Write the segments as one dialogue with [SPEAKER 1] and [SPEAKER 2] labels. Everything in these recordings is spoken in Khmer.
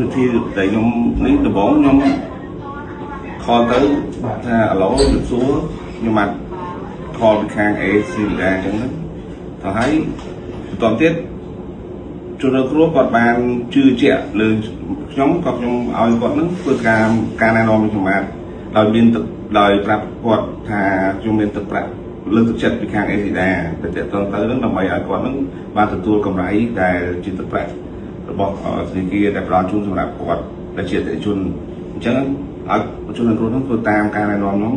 [SPEAKER 1] វិធីដែលខ្ញុំនេះដំបូងខ្ញុំខលទៅថាអាឡូជំរាបសួរខ្ញុំបានខលពីខាង ACLEDA អញ្ចឹងទៅហើយបន្តទៀតជនរងគ្រោះគាត់បានជឿជាក់លើខ្ញុំក៏ខ្ញុំឲ្យគាត់នឹងធ្វើការណែនាំខ្ញុំបាទដោយមានទឹកដោយប្រាប់គាត់ថាខ្ញុំមានទឹកប្រាក់លើកទឹកចិត្តពីខាង ACLEDA ទៅតាក់ទងទៅនឹងដើម្បីឲ្យគាត់នឹងបានទទួលកម្រៃដែលជាទឹកប្រាក់របស់ធនាគារដែលផ្ដល់ជូនសម្រាប់គាត់ដែលជាអតិថិជនអញ្ចឹងឲ្យជនរងគ្រោះនឹងធ្វើតាមការណែនាំនោះ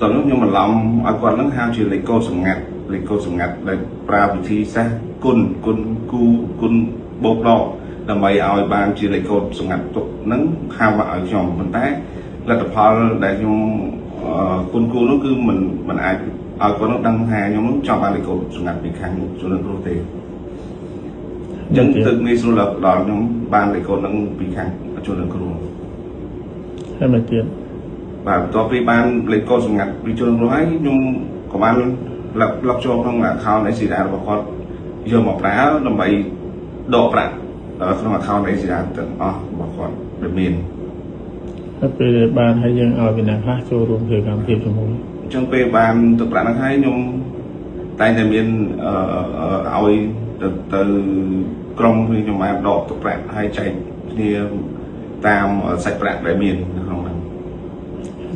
[SPEAKER 1] តោះនោះខ្ញុំបន្លំឲ្យគាត់នឹងហៅជាលេខកូដសម្ងាត់លេខកូដសម្ងាត់ដែលប្រើវិធីសាស្ត្រគុណគុណគូគុណបូកដកដើម្បីឲ្យបានជាលេខកូដសម្ងាត់ទុកនឹងហៅមកឲ្យខ្ញុំប៉ុន្តែលទ្ធផលដែលខ្ញុំគុណគូនោះគឺមិនអាចឲ្យគាត់នឹងដឹងថាខ្ញុំនឹងចង់បានលេខកូដសម្ងាត់ពីខាងជនរងគ្រោះទេអញ្ចឹងទើបងាយស្រួលដល់ខ្ញុំបានលេខកូដនឹងពីខាងជនរងគ្រោះ
[SPEAKER 2] ហើយមកទៀត
[SPEAKER 1] បាទបន្ទាប់ពីបានលេខកូដសម្ងាត់ពីជនរងគ្រោះហើយខ្ញុំក៏បានលុកចូលក្នុង account ACLEDA របស់គាត់យកមកប្រើដើម្បីដកប្រាក់ក្នុង account ACLEDA ទាំងអស់របស់គាត់ដែលមាន
[SPEAKER 2] ហើយពេលបានហើយយើងឲ្យពីណាខ្លះចូលរួមធ្វើកម្មវិធីជាមួយ
[SPEAKER 1] អញ្ចឹងពេលបានទឹកប្រាក់ហ្នឹងហើយខ្ញុំតែងតែមានឲ្យទៅក្រុមខ្ញុំបានដកទឹកប្រាក់ហើយចែកគ្នាតាមសាច់ប្រាក់ដែលមាននៅក្នុងហ្នឹង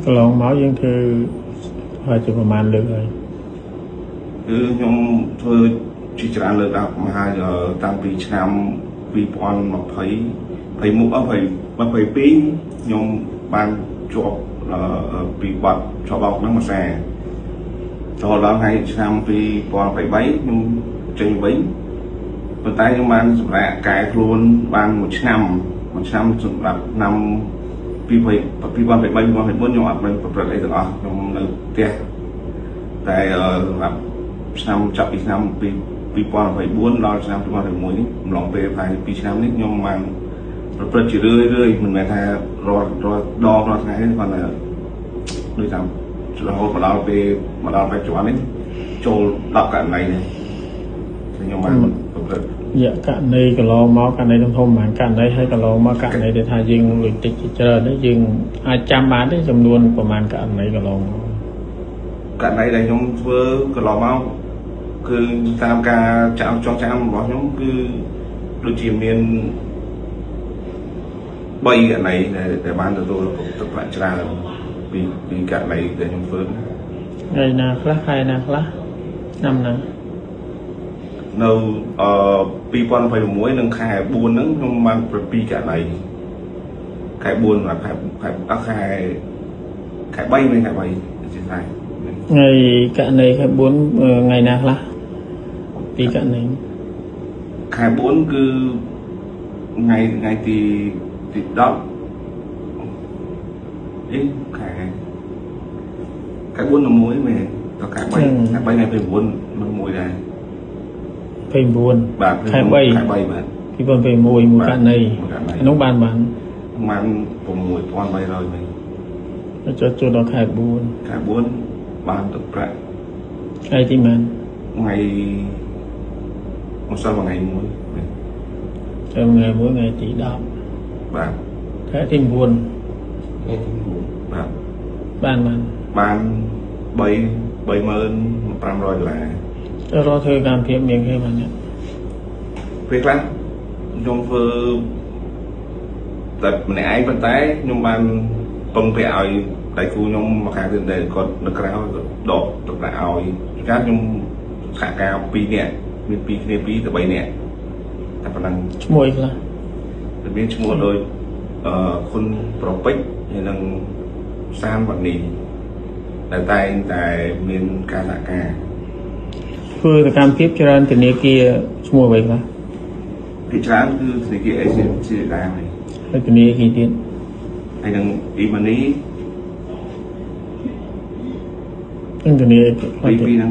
[SPEAKER 2] កន្លងមកយើងធ្វើហើយជាប្រហែលលើកហើយ
[SPEAKER 1] គឺខ្ញុំធ្វើជាច្រើនលើកដល់មកហើយតាំងពីឆ្នាំ2020 21 22ខ្ញុំបានជាប់ពីបទជាប់បោកហ្នឹងមួយសាររហូតដល់ថ្ងៃឆ្នាំ2023ខ្ញុំចេញវិញប៉ុន្តែខ្ញុំបានសម្រាប់កែខ្លួនបានមួយឆ្នាំសម្រាប់ឆ្នាំ2023 2024ខ្ញុំអត់មានប្រព្រឹត្តអីទាំងអស់ខ្ញុំនៅផ្ទះតែសម្រាប់ឆ្នាំចាប់ពីឆ្នាំ2024ដល់ឆ្នាំ2021នេះអំឡុងពេលប្រហែល2ឆ្នាំនេះខ្ញុំបានប្រព្រឹត្តជារឿយៗមិនមែនថារាល់ដងរាល់ថ្ងៃទេគាត់ថាដូចថារហូតមកដល់ពេលមកដល់បច្ចុប្បន្ននេះចូល10ករណីនេះខ្ញុំបានប្រព្រឹត្ត
[SPEAKER 2] យៈករណីកន្លងមកករណីធំៗប្រហែលករណីហើយកន្លងមកករណីដែលថាយើងលុយតិចជាច្រើននេះយើងអាចចាំបានទេចំនួនប្រហែលករណីកន្លងមក
[SPEAKER 1] ករណីដែលខ្ញុំធ្វើកន្លងមកគឺតាមការចងចាំរបស់ខ្ញុំគឺដូចជាមាន3ករណីដែលបានទទួលទឹកប្រាក់ច្រើនពីករណីដែលខ្ញុំធ្វើ
[SPEAKER 2] ថ្ងៃណាខ្លះខែណាខ្លះឆ្នាំណា
[SPEAKER 1] នៅ2026និងខែ4ហ្នឹងខ្ញុំបាន7ករណីខែ4បាទខែខែ3មិនខែ3ជាថ្ងៃ
[SPEAKER 2] ថ្ងៃករណីខែ4ថ្ងៃណាខ្លះពីករណី
[SPEAKER 1] ខែ4គឺថ្ងៃទី10អីខែ4នៅមួយមែនដល់ខែ3ខែ3ថ្ងៃ29នៅមួយដែរ
[SPEAKER 2] 29
[SPEAKER 1] បាទ
[SPEAKER 2] ខែ3
[SPEAKER 1] ខែ3បាទ
[SPEAKER 2] 2021មួយករណីនោះបាន
[SPEAKER 1] ប្រហែល6300វិញ
[SPEAKER 2] ចូលដល់ខែ4
[SPEAKER 1] ខែ4បានទឹកប្រាក់
[SPEAKER 2] ថ្ងៃទីប៉ុន្មាន
[SPEAKER 1] ថ្ងៃមកសិលថ្ងៃមួយ
[SPEAKER 2] ចូលថ្ងៃ1ថ្ងៃទី10
[SPEAKER 1] បាទ
[SPEAKER 2] ខែទី9
[SPEAKER 1] ថ្ងៃទី9បាទ
[SPEAKER 2] បាន
[SPEAKER 1] បាន33500ដុល្លារ
[SPEAKER 2] រកធ្វើកម្មភាពមានគេបាន
[SPEAKER 1] ពេលខ្លះខ្ញុំធ្វើតែម្នាក់ឯងប៉ុន្តែខ្ញុំបានពឹងពាក់ឲ្យដៃគូខ្ញុំមកខាងទៀតដែលគាត់នៅក្រៅគាត់ដកទឹកប្រាក់ឲ្យកាលខ្ញុំសហការ2នាក់មាន2គ្នា2ទៅ3នាក់តែប៉ុណ្ណឹង
[SPEAKER 2] ឈ្មោះអីខ្លះ
[SPEAKER 1] មានឈ្មោះដូចគុណប្រពេចហើយនិងសានវណ្ណីដែលតែងតែមានការសហការ
[SPEAKER 2] ធ្វើសកម្មភាពច្រើនធនាគារឈ្មោះអ្វីខ្លះ
[SPEAKER 1] ពីច្រើនគឺធនាគារ ACLEDA
[SPEAKER 2] ហើយធនាគារទៀត
[SPEAKER 1] ហើយនឹង E-Money
[SPEAKER 2] នឹងធនាគារ
[SPEAKER 1] ពីរហ្នឹង